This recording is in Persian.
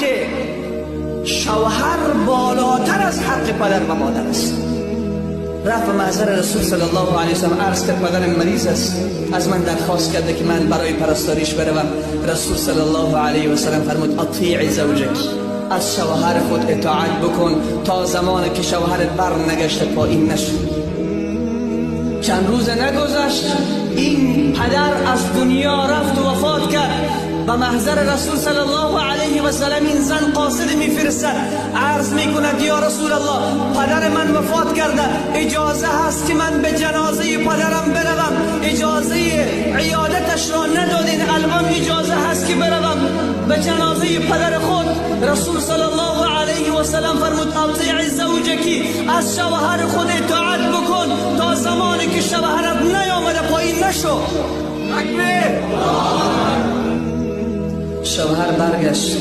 حق شوهر بالاتر از حق پدر و مادر است. رفت به محضر رسول صلی الله علیه وسلم، عرض کرد پدرم مریض است، از من درخواست کرده که من برای پرستاریش بروم. رسول صلی الله علیه و سلم فرمود اطیع زوجک، از شوهر خود اطاعت بکن تا زمانی که شوهرت بر نگشته پایین نشد. چند روز نگذشت این پدر از دنیا رفت و وفات کرد. به محضر رسول صلی الله علیه و سلم این زن قاصد میفرستد، عرض میکند یا رسول الله پدر من وفات کرده، اجازه هست که من به جنازه پدرم بروم؟ اجازه عیادتش را ندادین، الان اجازه هست که بروم به جنازه پدر خود؟ رسول صلی الله علیه و سلم فرمود اطیع زوجکی، از شوهر خود اطاعت بکن تا زمانی که شوهرت نیامده پایین نشو. تکبیر. شوهر برگشت.